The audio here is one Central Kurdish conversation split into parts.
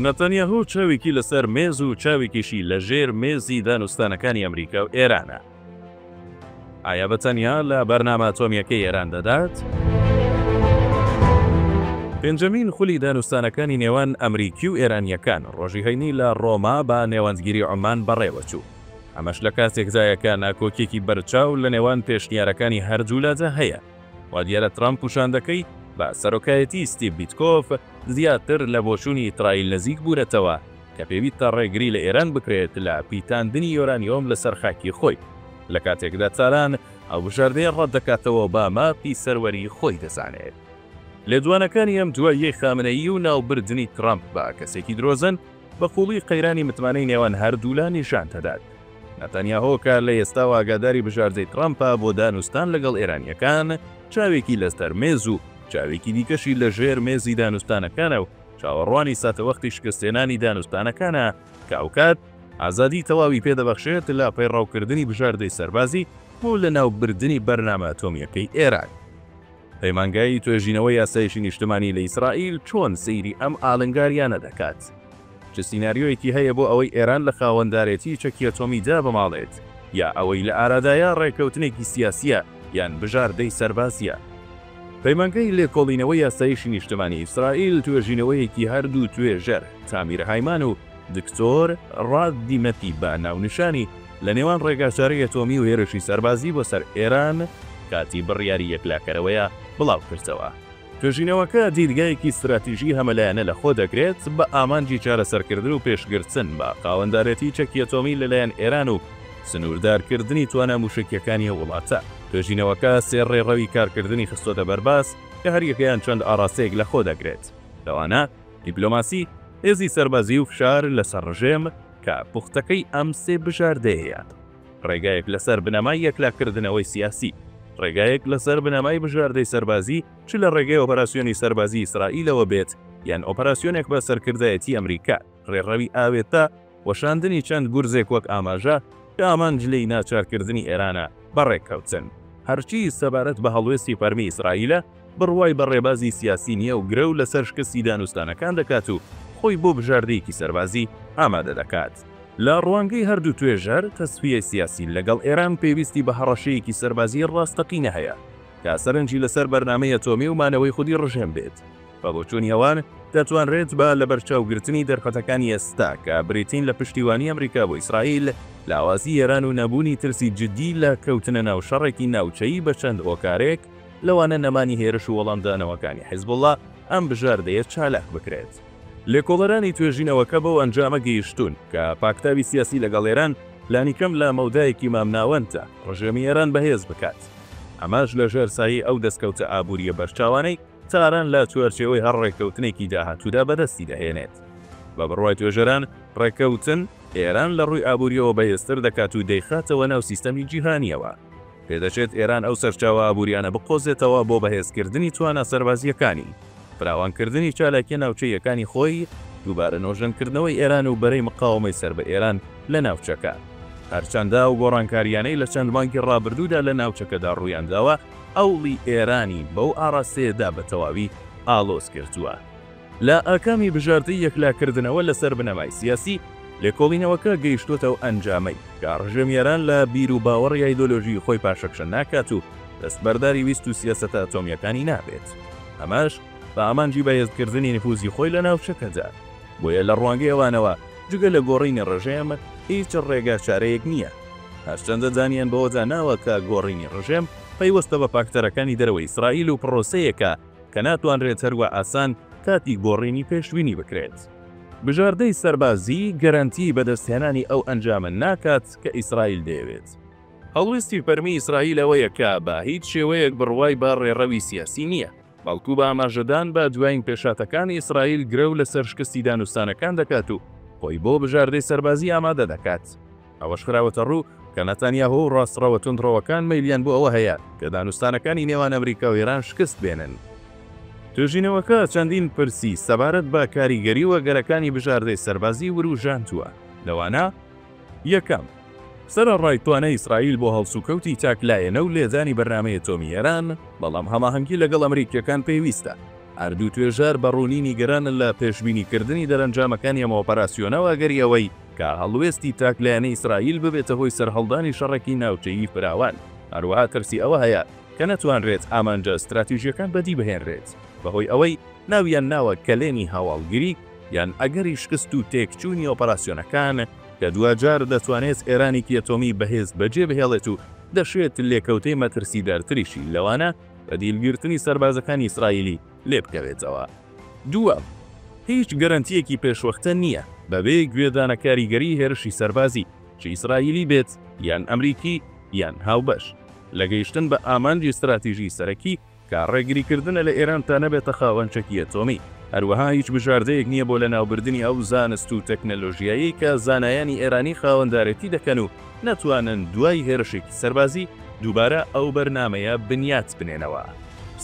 نەتەنیاهۆ چاوێکی لەسەر مێز و چاوێکیشی لەژێر مێزی دانوستانەکانی ئەمریکا و ئێرانە. ئایا بە تەنیا لە بەرنامە ئەتۆمییەکەی ئێران دەدات؟ پێنجەمین خولی دانوستانەکانی نێوان ئەمریکی و ئێرانییەکان ڕۆژی هەینی لە ڕۆما بە نێوەندگیری عومان بەڕێوەچوو. ئەمەش لە کاتێکدایە کە ناکۆکییەکی بەرچاو لە نێوان پێشنیارەکانی هەردوولادا هەیە. وا دیارە ترەمپ و شاندەکەی بە سەرۆکایەتی ستیڤ ویتکۆف زیاتر لە بۆچوونی ئیسرائیل نزیک بوونەتەوە کە پێویستە ڕێگری لە ئێران بکرێت لە پیتاندنی یۆرانیۆم لەسەر خاکی خۆی، لە کاتێکدا تاران ئەو بژاردەیە ڕەتدەکاتەوە و بە مافی سەروەری خۆی دەزانێت. لێدوانەکانی ئەم دواییەی خامنەیی و ناوبردنی ترەمپ بە کەسێکی درۆزن، بە قووڵی قەیرانی متمانەی نێوان هەردوولا نیشان دەدات. ناتانیاهۆ کە لە ئێستاوە ئاگاداری بژاردەی ترەمپە بۆ دانوستان لەگەڵ ئێرانییەکان، چاوێکی لەسەر مێز و چاوێکی دیکەشی لەژێر مێزی دانوستانەکانە و چاوەڕوانی ساتەوەختی شکستهێنانی دانوستانەکانە کە ئەوکات ئازادی تەواوی پێدەبەخشێت لە پەیڕەوکردنی بژاردەی سەربازی بۆ لەناوبردنی بەرنامە ئەتۆمییەکەی ئێران. پەیمانگای توێژینەوەی ئاسایشی نیشتمانی لە ئیسرائیل چۆن سەیری ئەم ئالنگارییانە دەکات؟ چ سیناریۆیەکی هەیە بۆ ئەوەی ئێران لە خاوەندارێتی چەکی ئەتۆمی دابماڵێت، یا ئەوەی لە ئارادایە ڕێککەوتنێکی سیاسییە یان بژاردەی سەربازییە؟ پەیمانگای لێکۆڵینەوەی ئاسایشی نیشتمانی ئیسرائیل توێژینەوەیەکی هەردوو توێژەر تامیر هایمان و دکتۆر ڕاد دیمەتی بە ناونیشانی لە نێوان ڕێگاچارەی ئەتۆمی و هێرشی سەربازی بۆ سەر ئێران کاتی بڕیاری یەکلاکەرەوەیە بڵاوکردەوە. توێژینەوەکە دیدگایەکی ستراتیژی هەمەلایەنە لەخۆ دەگرێت بە ئامانجی چارەسەرکردن و پێشگرتن بە خاوەندارێتی چەکی ئەتۆمی لەلایەن ئێران و سنووردارکردنی توانا مووشەکییەکانی ئەو وڵاتە. توێژینەوەکە سێ ڕێڕەوی کارکردنی خستۆتە بەرباس کە هەریەکەیان چەند ئاڕاستەیەک لەخۆ دەگرێت، لەوانە، دیپلۆماسی، هێزی سەربازی و فشار لەسەر ڕژێم، کە پوختەکەی ئەم سێ بژاردەیەیە. ڕێگایەک لەسەر بنەمای یەکلاکردنەوەی سیاسی، ڕێگایەک لەسەر بنەمای بژاردەی سەربازی، چ لە ڕێگەی ئۆپەراسیۆنی سەربازی ئیسرائیلەوە بێت یان ئۆپەراسیۆنێک بە سەرکردایەتی ئەمریکا، ڕێڕەوی ئاوێتە، وەشاندنی چەند گورزێک وەک ئاماژە، کە ئامانج لێی ناچارکردنی ئێرانە بە ڕێککەوتن. هەرچی سەبارەت بە هەڵوێستی فەرمی ئیسرائیلە، بڕوای بە ڕێبازی سیاسی نییە و گرەو لەسەر شکستی دانوستانەکان دەکات و خۆی بۆ بژاردەیەکی سەربازی ئامادە دەکات. لە ڕوانگەی هەردوو توێژەر، تەسفیەی سیاسی لەگەڵ ئێران پێویستی بە هەڕەشەیەکی سەربازیی ڕاستەقینە هەیە کە سەرنجی لەسەر بەرنامەی ئەتۆمی و مانەوەی خودی ڕژێم بێت. بە بۆچوونی ئەوان، دەتوانرێت بە لەبەرچاوگرتنی دەرفەتەکانی ئێستا کە بریتین لە پشتیوانی ئەمریکا بۆ ئیسرائیل، لاوازی ئێران و نەبوونی ترسی جددی لە کەوتنە ناو شەڕێکی ناوچەیی بە چەند هۆکارێک، لەوانە نەمانی هێرش و وەڵامدانەوەکانی حیزبوڵڵا، ئەم بژاردەیە چالاک بکرێت. لێکۆڵەرانی توێژینەوەکە بەو ئەنجامە گەیشتوون کە پاکتاوی سیاسی لەگەڵ ئێران لانیکەم لە مەودایەکی مامناوەنددا ڕژێمی ئێران بەهێز بکات، ئەمەش لەژێر سایەی ئەو دەستکەوتە ئابوورییە بەرچاوانەی تاران لە چوارچێوەی هەر ڕێککەوتنێکی داهاتوودا بەدەستی دەهێنێت. بە بڕوای توێژەران، ڕێککەوتن، ئێران لە ڕووی ئابوورییەوە بەهێزتر دەکات و دەیخاتەوە ناو سیستەمی جیهانییەوە. پێدەچێت ئێران ئەو سەرچاوە ئابوورییانە بقۆزێتەوە بۆ بەهێزکردنی توانا سەربازییەکانی، فراوانکردنی چالاکییە ناوچەییەکانی خۆی، دووبارە نۆژەنکردنەوەی ئێران و بەرەی مقاوەمەی سەر بە ئێران لە ناوچەکە. هەرچەندە ئەو گۆڕانکارییانەی لە چەند مانگی ڕابردوودا لە ناوچەکەدا ڕوویانداوە، هەوڵی ئێرانی بەو ئاڕاستەیەدا بە تەواوی ئاڵۆز کردووە. لە ئاکامی بژاردەی یەکلاکردنەوە لەسەر بنەمای سیاسی، لێکۆڵینەوەکە گەیشتووەتە ئەو ئەنجامەی کە ڕژێمی ئێران لە بیروباوەڕی ئایدۆلۆژیی خۆی پاشەکشە ناکات و دەستبەرداری ویست و سیاسەتە ئەتۆمییەکانی نابێت، ئەمەش بە ئامانجی بەهێزکردنی نفوزی خۆی لە ناوچەکەدا. بۆیە لە ڕوانگەی ئەوانەوە جگە لە گۆڕینی ڕژێم هیچ ڕێگاچارەیەک نییە. هەرچەندە دانیان بەوەدا ناوە کە گۆڕینی ڕژێم پەیوەستە بە فاکتەرەکانی دەرەوەی ئیسرائیل و پڕۆسەیەکە کە ناتوانرێت هەروا ئاسان کاتی گۆڕینی پێشبینی بکرێت. بژاردەی سەربازی گەرەنتیی بەدەستهێنانی ئەو ئەنجامە ناکات کە ئیسرائیل دەیەوێت. هەڵوێستی فەرمی ئیسرائیل ئەوەیە کە بە هیچ شێوەیەک بڕوای بە ڕێڕەوی سیاسی نییە، بەڵکو بە ئاماژەدان بە دوایین پێشهاتەکانی ئیسرائیل گرەو لەسەر شکستی دانوستانەکان دەکات و خۆی بۆ بژاردەی سەربازی ئامادە دەکات. ئەوەش خراوەتەڕوو کە نەتانیاهۆ و ڕاستڕەوە توندڕەوەکان مەیلیان بۆ ئەوە هەیە کە دانوستانەکانی نێوان ئەمریکا و ئێران شکست بێنن. توێژینەوەکە چەندین پرسی سەبارەت بە کاریگەری و ئەگەرەکانی بژاردەی سەربازی وروژاندووە، لەوانە. یەکەم، سەرەڕای توانای ئیسرائیل بۆ هەڵسوکەوتی تاکلایەنە و لێدانی بەرنامەی ئەتۆمی ئێران، بەڵام هەماهەنگی لەگەڵ ئەمریکییەکان پێویستە. هەردوو توێژەر بە ڕوونی نیگەرانن لە پێشبینیکردنی دەرەنجامەکانی ئەم ئۆپەراسیۆنە و ئەگەری ئەوەی کە هەڵوێستی تاکلایەنەی ئیسرائیل ببێتە هۆی سەرهەڵدانی شەڕێکی ناوچەیی فراوان. هەروەها ترسی ئەوە هەیە کە نەتوانرێت ئامانجە ستراتیژییەکان بەدی بهێنرێت بەهۆی ئەوەی ناویان ناوە کەلێنی هەواڵگری یان ئەگەری شکست و تێکچوونی ئۆپەراسیۆنەکان کە دواجار دەتوانێت ئێرانێکی ئەتۆمی بەهێز بەجێ بهێڵێت و دەشێت لێکەوتەی مەترسیدارتریشی لەوانە بە دیلگرتنی سەربازەکانی ئیسرائیلی لێبکەوێتەوە. دووەم، هیچ گەرەنتییەکی پێشوەختە نییە بەبێ گوێدانە کاریگەریی هێرشی سەربازی، چ ئیسرائیلی بێت یان ئەمریکی یان هاوبەش، لە گەیشتن بە ئامانجی ستراتیژیی سەرەکی کە ڕێگریکردنە لە ئێران تا نەبێتە خاوەن چەکی ئەتۆمی. هەروەها هیچ بژاردەیەک نییە بۆ لەناوبردنی ئەو زانست و تەکنەلۆژیایەی کە زانایانی ئێرانی خاوەندارێتی دەکەن و نەتوانن دوای هێرشێکی سەربازی دووبارە ئەو بەرنامەیە بنیات بنێنەوە.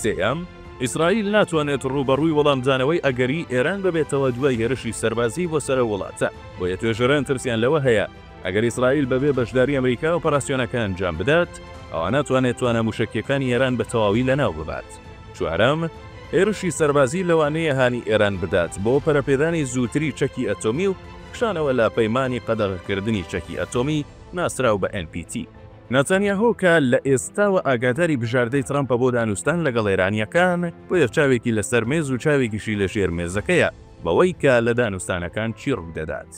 سێیەم، ئیسرائیل ناتوانێت ڕووبەڕووی وەڵامدانەوەی ئەگەریی ئێران ببێتەوە دوای هێرشی سەربازی بۆ سەر ئەو وڵاتە، بۆیە توێژەران ترسیان لەوە هەیە ئەگەر ئیسرائیل بەبێ بەشداری ئەمریکا ئۆپەراسیۆنەکە ئەنجام بدات، ئەوا ناتوانێت توانا مووشەکییەکانی ئێران بە تەواوی لەناو ببات. چوارەم، هێرشی سەربازی لەوانەیە هانی ئێران بدات بۆ پەرەپێدانی زووتری چەکی ئەتۆمی و کشانەوە لە پەیمانی قەدەغەکردنی چەکی ئەتۆمی ناسراو بە NPT. ناتانیاهۆ کە لە ئێستاوە ئاگاداری بژاردەی ترەمپە بۆ دانوستان لەگەڵ ئێرانییەکان، بۆیە چاوێکی لەسەر مێز و چاوێکیشی لەژێر مێزەکەیە بەوەی کە لە دانوستانەکان چی ڕوودەدات.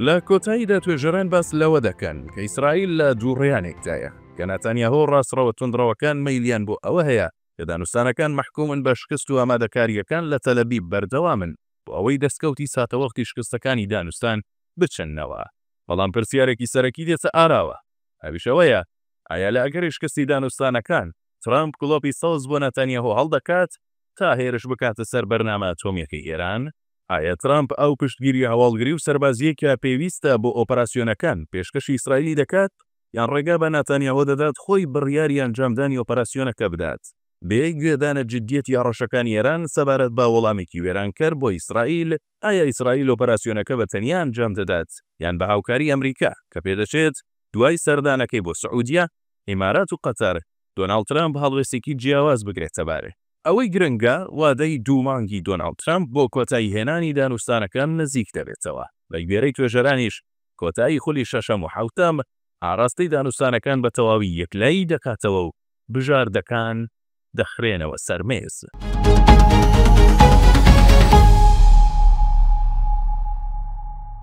لە کۆتاییدا توێژەران باس لەوە دەکەن کە ئیسرائیل لە دووڕیانێکدایە، کە ناتانیاهۆ و ڕاستڕەوە توندڕەوەکان مەیلیان بۆ ئەوە هەیە کە دانوستانەکان مەحکومن بە شکست و ئامادەکارییەکان لە تەلەبیب بەردەوامن بۆ ئەوەی دەستکەوتی ساتەوەختی شکستەکانی دانوستان بچننەوە. بەڵام پرسیارێکی سەرەکی دێتە ئاراوە، ئەویش ئەوەیە ئایا لە ئەگەری شکستی دانوستانەکان، ترەمپ گڵۆپی سەوز بۆ ناتانیاهۆ هەڵدەکات تا هێرش بکاتە سەر بەرنامە ئەتۆمییەکەی ئێران؟ ئایا ترەمپ ئەو پشتگیرییە هەواڵگری و سەربازییەی کە پێویستە بۆ ئۆپەراسیۆنەکان، پێشکەشی ئیسرائیلی دەکات، یان ڕێگا بە ناتانیاهۆ دەدات خۆی بڕیاری ئەنجامدانی ئۆپەراسیۆنەکە بدات، بێ گوێدانە جدیەتی هەڕەشەکانی ئێران سەبارەت بە وەڵامێکی وێرانکەر بۆ ئیسرائیل؟ ئایا ئیسرائیل ئۆپەراسیۆنەکە بە تەنیا ئەنجام دەدات یان بە هاوکاری ئەمریکا، کە پێدەچێت دوای سەردانەکەی بۆ سعودیە، ئیمارات و قەتەر، دۆناڵد ترەمپ هەڵوێستێکی جیاواز بگرێتەبەر؟ ئەوەی گرنگە، وادەی دوو مانگی دۆناڵد ترەمپ بۆ کۆتاییهێنانی دانوستانەکان نزیک دەبێتەوە، بەگوێرەی توێژەرانیش کۆتایی خولی شەشەم و حەوتەم ئاراستەی دانوستانەکان بە تەواوی یەکلایی دەکاتەوە و بژاردەکان دەخرێنەوە سەر مێز.